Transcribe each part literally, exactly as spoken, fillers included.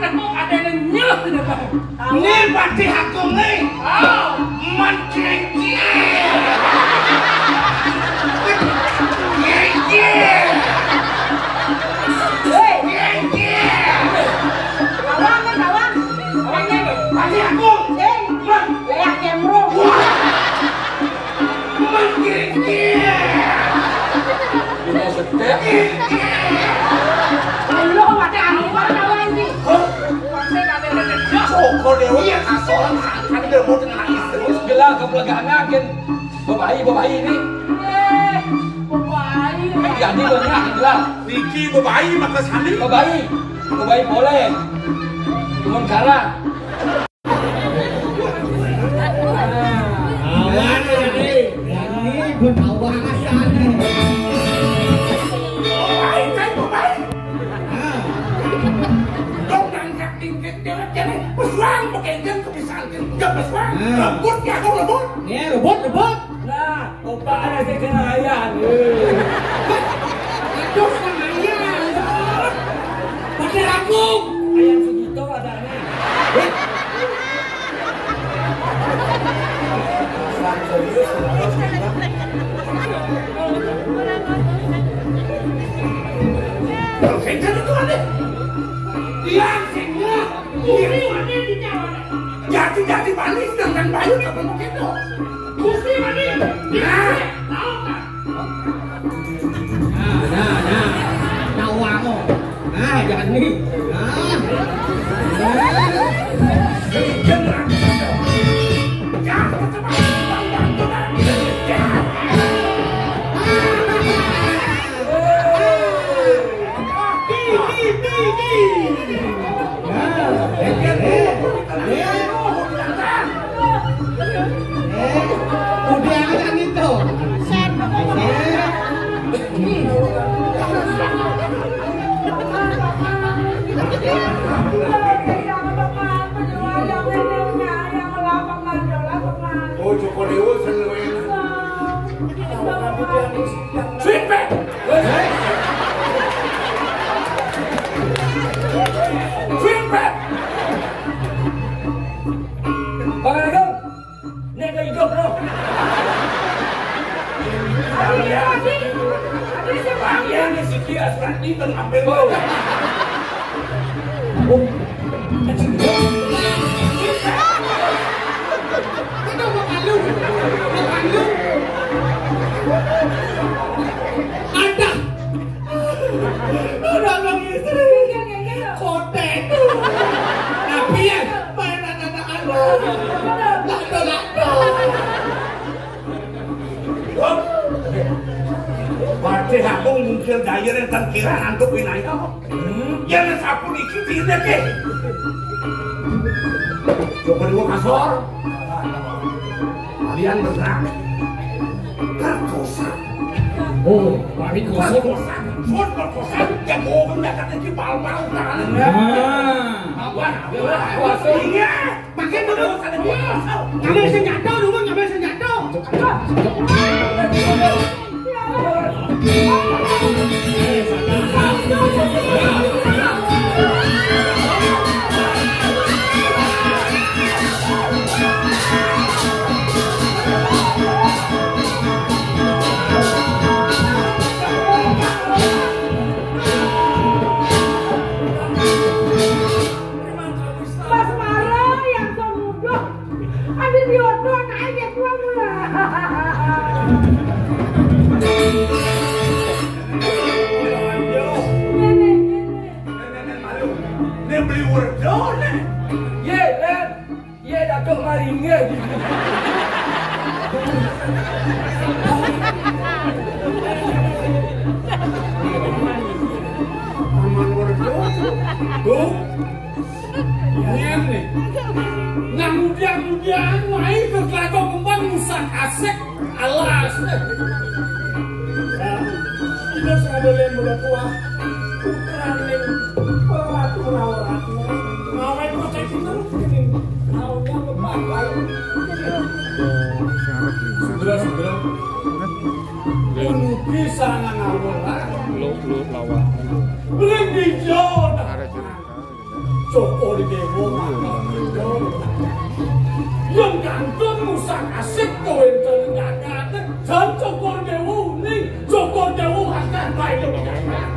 Aku ada yang nyuruh di depan. Ini Patih Agung nih. Oh. Man kengkir. Kengkir. Hei. Kengkir. Kawan, kawan. Orangnya nih. Patih Agung. Sing. Man. Leak kemrung. Wah. Man kengkir. Lu mau setek? Lu pakai angin apa ini? Hah? Cokor Dewa. Iya, kasar. Ada mau nangis terus. Gelar kepelegangan, kan. Bebayi, bebayi ini. Eh, bebayi. Jadi lo nyah gelar. Niki bebayi maka sami. Bebayi. Bebayi boleh. Cuman kalah. Awas, ini. Ini pun awas, ini. Pemain, kan, pemain. Ah. Dong ngangkat tingkat dia, dia pesuang, pakai jam kepisang, dia pesuang. Ah. Rebut, ya, kau rebut. Ya, rebut, rebut. Nah, opa ada saya kena ayah. Aduh, kena ayah. Pakai aku. Ayam sejuta ada ni. Jadi-jadi manis dengan bayu kapan mau gitu. Gusti manis. Nah. Nah, nah, nah. Tawa kok. Nah, jangan nih. Nah. Nah. Oh, Joko Dewa seneng. Sweet Pet. Sweet Pet. Bang Agung, ini ada hidup, bro. Iya. Bang, ya, ini Siti Asrati, Bang Abel. Oh. Ada. Udah, Bang Istri. Kotek. Tapi ya, main anak-anak. Lado, lado. Berarti aku mungkin daya yang tengkiran antuk winaya. Hmm, ya, nang sapu dikit ini, ke. Coba dua kasor. Kalian bergerak. Perkosa. Oh, bari kosa. Perkosa. Suat perkosa. Ya, bohong, ya, katanya di bal-bal, tangan. Nah. Apa? Apa? Iya. Pakai dulu. Ngambil senjata dulu, ngambil senjata. Mas Mara yang semudah. Ada di otot aja tuan. Nenek, nenek. Nenek malu. Dia beli wortel, nih. Ye, Ren. Ye, Datuk Maringin. Aman wortel. Tuh. Ngene. Nang mudian-mudian wae keklako kembang musak asek alas. Ida sing dolen mula tuah. Putrane Ratu Rawat. Ngawe kocek itu. Tahunya kepakai. Segera, segera. Menuju sana ngawur. Lu, lu lawan. Beli hijau. Ada cerita. Cokor Déwa. Yén kantun musang asik kawéntenan jagaté, jan Cokor Déwa uning, Cokor Déwa akan payu jagat.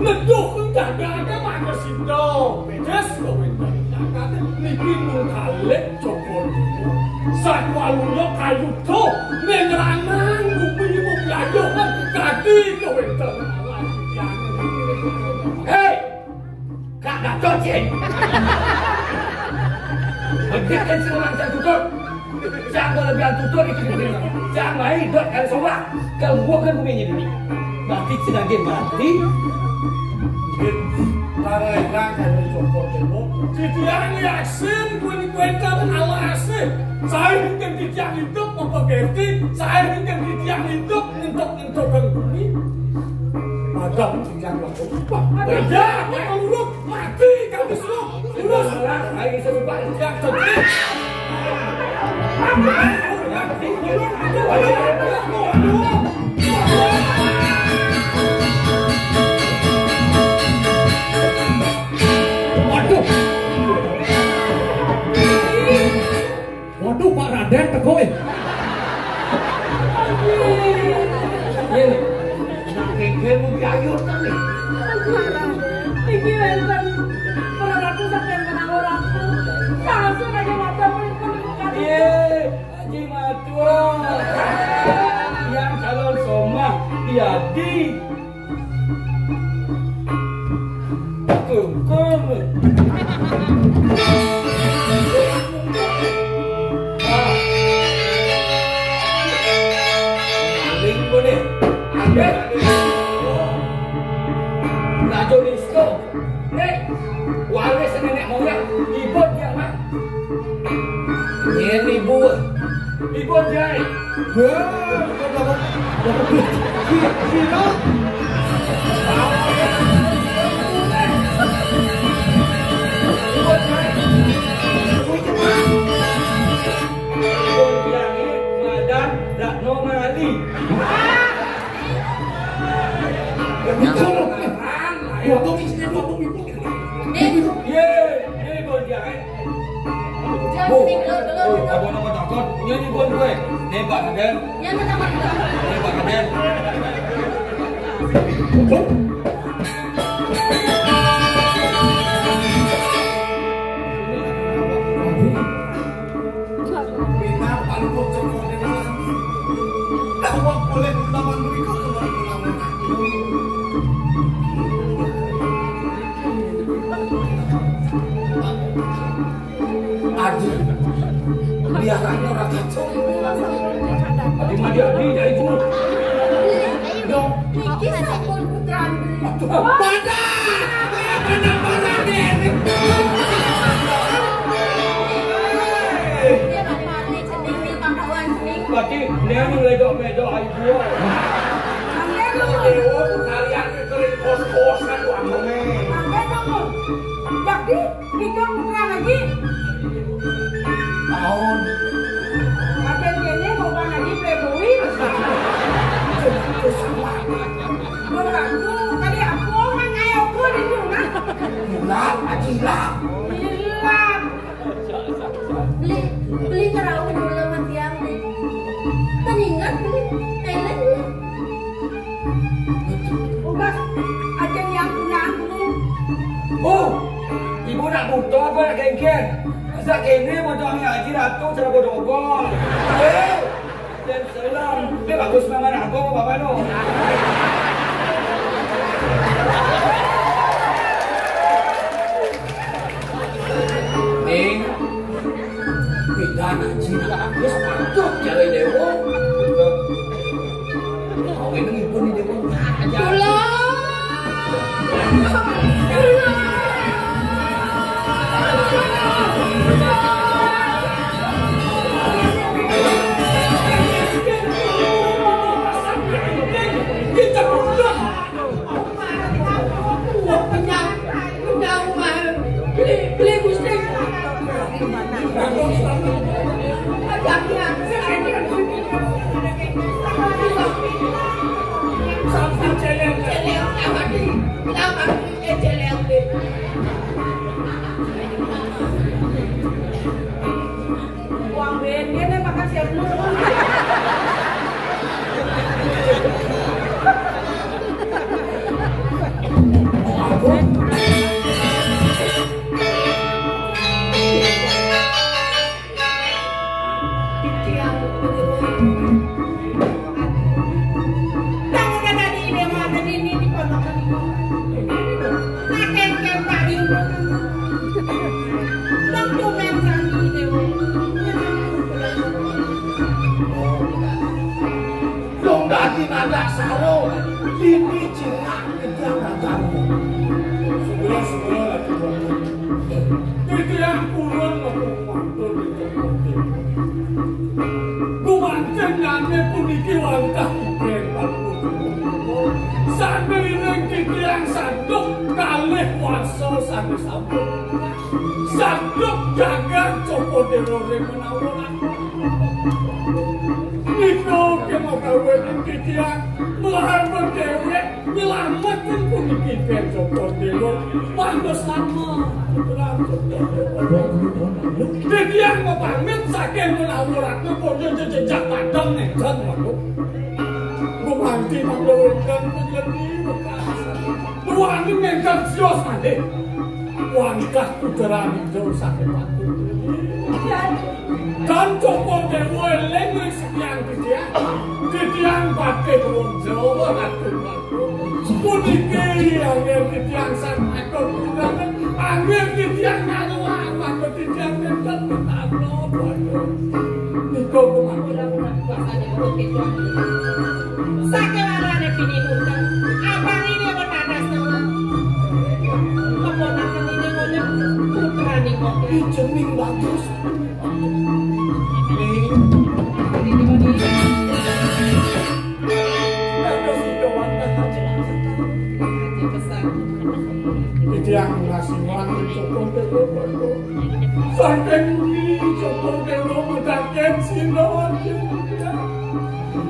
Neduh jagaté mangga sida. Bédas kawéntenan jagaté niki mung kalih Cokor Déwa. Satwaluya kayuda ningranang bumi mulyayuhan kadi kawéntenan. Héi! Kak Gatot, Cing. Bedik kan sing nang sing tutur. Sing kok lebihan tutur iki gedhe. Sing wae dot kali solah. Kalau gua kan punya ini. Mati sing lagi mati. Para enak kan cokot itu. Didiang yasin kuwi kuwi kan alasé. Saya kan didiang hidup apa ganti? Saya kan didiang hidup untuk untuk bumi. Padahal didiang waktu. Wah, ya, aku urut. Mati kamu semua. Sudah salah, ayo serupa yang terjadi. Waduh. Waduh, Pak Raden teko, eh. Iya, nih. Nak geger mung diayurkan, nih. Iki wénten para ratu saking menawa ratu. Sangsaya Raja Mata pun, pun. Iya, Haji Matua. Yang calon somah, Yadi. Kengkeng. Ah. Maling kowe ne. Ambil. Rajo Disko. Nek, waris nenek moyang, ibu dia, Mak. Yen ibu. Ibu dia. Wah, dapat, dapat duit. Ki-, kira. Ibu dia. Ibu dia ni Madan Ratno Mali. Ibu. Ibu. Ibu. Ye, ye, ibu dia, eh. Jangan Bu, sering keluar-keluar. Oh, ada nama takut. Ini, ini buat gue. Nembak, Raden. Yang pertama. Nembak, Raden. Bina palu bocor kode lagi. Tawa boleh lawan mereka keluar-keluar. Aji, biarannya orang kacau. Adi madi adi jaiku. Dong. Iki sampun putrane. Pada. Pada parane. Berarti dia ngeledok-ledok ayu gua. Dewa kalian kering kos-kosan wangune. Tapi Nika putra lagi. Tahun. Makin kene mau lagi playboy. Berlaku kali aku kan ayo aku di rumah. Hilang, aji hilang. Hilang. Beli, beli terau dulu sama tiang nih. Teringat beli, enak beli. Ubah aja yang punya aku. Oh, ibu nak buta apa nak genggen? Masa kene buta ni aji ratu cara bodobol. Eh, dan selam. Dia bagus nama aku apa bapak tu? Ning. Beda ngaji nak habis patuh cari dewa. Kau ini ngibun di dewa. Kula. Kita pulang. Dong tumen jani, Déwa. Dong dadi nadak saro, dini cingak kejang nagar. Segera, segera lagi. Titiang purun mengkumpul di tempat ini. Gumanten nami puniki wantah ibén. Sané ring titiang saduk kalih warsa sané sampun. Saduk jagat Cokor Déwa ring menawa. Nika kemagawen titiang melahar déwék nyelametken puniki Cokor Déwa. Pantes lama. Titiang mapamit saking menawa ratna pun jejak padang nénten waduh. Gumanti mangda wénten panjleni wekas. Duaning nénten sios malih. Wantah puteran ijo sané patut. Dan Cokor Déwa éling ring sikian titiang. Titiang patih nuwun Jawa atur. Puniki anggén titiang sang matur kurangan. Anggén titiang ngaluar maka titiang nénten ketabrak. Waduh. Nika kumatur. Sakewarané pinihutan. Abang ini bertadas nyawa. Keponakan ini ngoleh putrane kok. Ijening bagus. Ning. Dados ida wantah aji. Aji pesan. Titiang ngasiwang cukup. Saking bumi Cokor Déwa mutaken sinawan.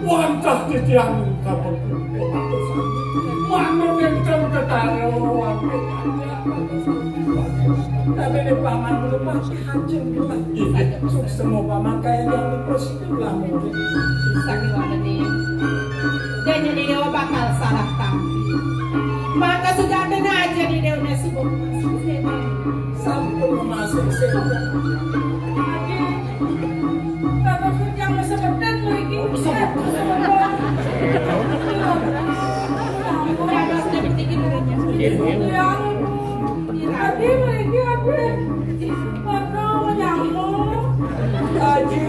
Wantah titiang kabekuh. Manut ingkang ketara wantah. Tapi nek paman belum pasti hajeng lah. Suksema paman kaya yang diprositi lah mungkin. Sakiwalane. Dan jadi dewa bakal salah tampi. Maka sudah ada aja di dewa subuh. Sampun masuk sewa. Bapak kerja masa depan lagi. Masa depan. Ya, tadi lagi apa? Warna menyambung. Haji.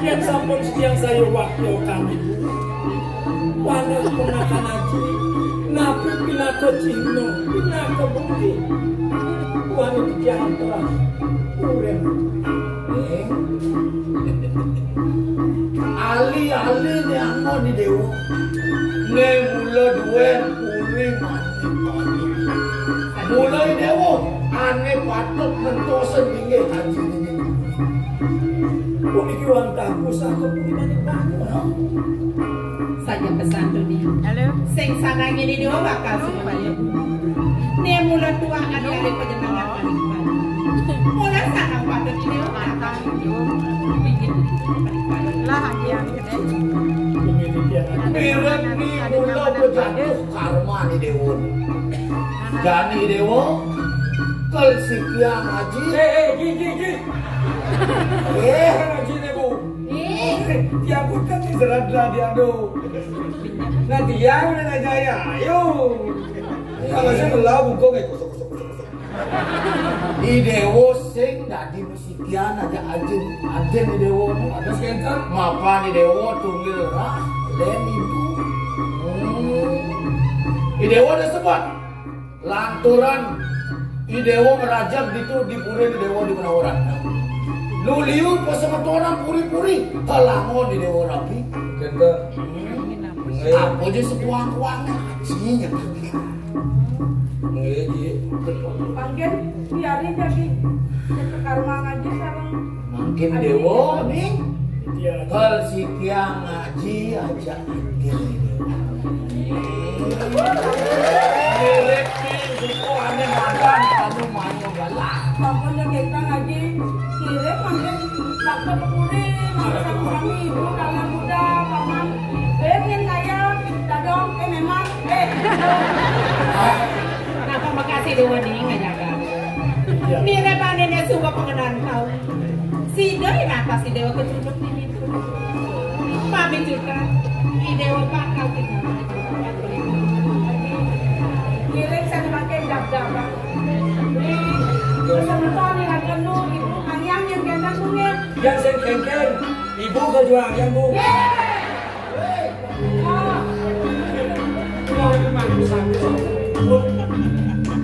Yén sampun titiang saya wakil kami. Wangah ponakan aji, napi pinaka cihna, pinaka bukti. Wani titiang terang. Urip. Ali-ali né anggon di déwa. Né mula duén puri mati. Mula i déwa, ané patut mentosen inggih haji. Puniki wantah pusaka puri manik bangun. Saja pesan tu dia. Halo. Sing sanang ini dia bakal semuanya. Nih mula tua ada ada penyenangan paling banyak. Mula sanang patut ini dia bakal. Lah, yang gede. Mirip ni mula pejatuh karma ni déwa. Jani déwa, kel sikiang haji. Eh, eh, gi, gi, gi. Eh, ngaji ne, Bu. Ih. Tiap utek ni serat lah dia tu. Nah, dia udah ngajaya. Ayo. Kalau saya belah buku kayak kosong, kosong, kosong, kosong. Di déwa sing dadi mesikian aja ajin, ajin di déwa ni. Ada sekian. Mapan di déwa tunggil rah, len ibu. Hmm. Di déwa ada sebab. Lanturan I Déwa ngrajeg ditu di puri I Déwa di Menawa Ratna. Luliu pasemetonan puri-puri, telangon I Déwa rabi. Kénten. Apa aja sepuang-puangnya, ajinya. Nggih, nggih. Panggen biarin jadi karma ngaji sareng Mangkin Déwa ning hal sikiang ngaji aja. Mirip ning suku ane makan anu mayo galak. Sampun ya kita ngaji mirip mangkin bakal puri mangkin sama ibu kalian muda paman. Eh, yang saya dadong, eh, memang, eh. Napa makasih Déwa ning ngajaga. Mirip anene suka pengenan kau. Sida irakas I Déwa kecunduk di situ. Papa Kita, di Dewa Pakal kita. Ngiring saya pakai dap-dapan. Terus sama Tony akan nu ibu, yang yang yang ganteng punya. Yang sing kengkeng, ibu kejuang yang bu.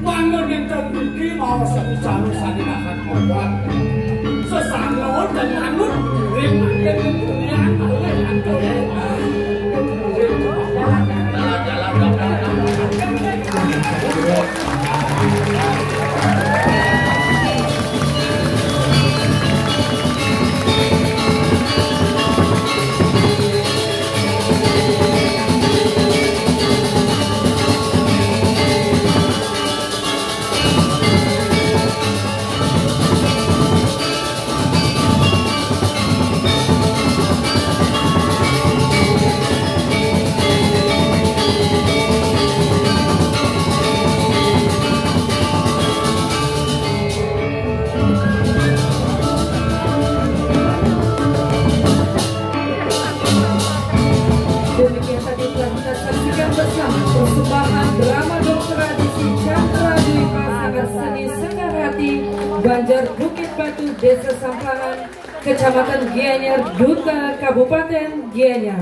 Manggon enten mriki maos sepisan sanengan obat. Sesanon dan manut ring mangkin kemuliaan malih antuk. Demikian tadi telah kita saksikan bersama persembahan drama dongeng tradisi Chandra Dwi Pasangan Seni Sekar Hati, Banjar Bukit Batu, Desa Sampahan, Kecamatan Gianyar, Duta Kabupaten Gianyar.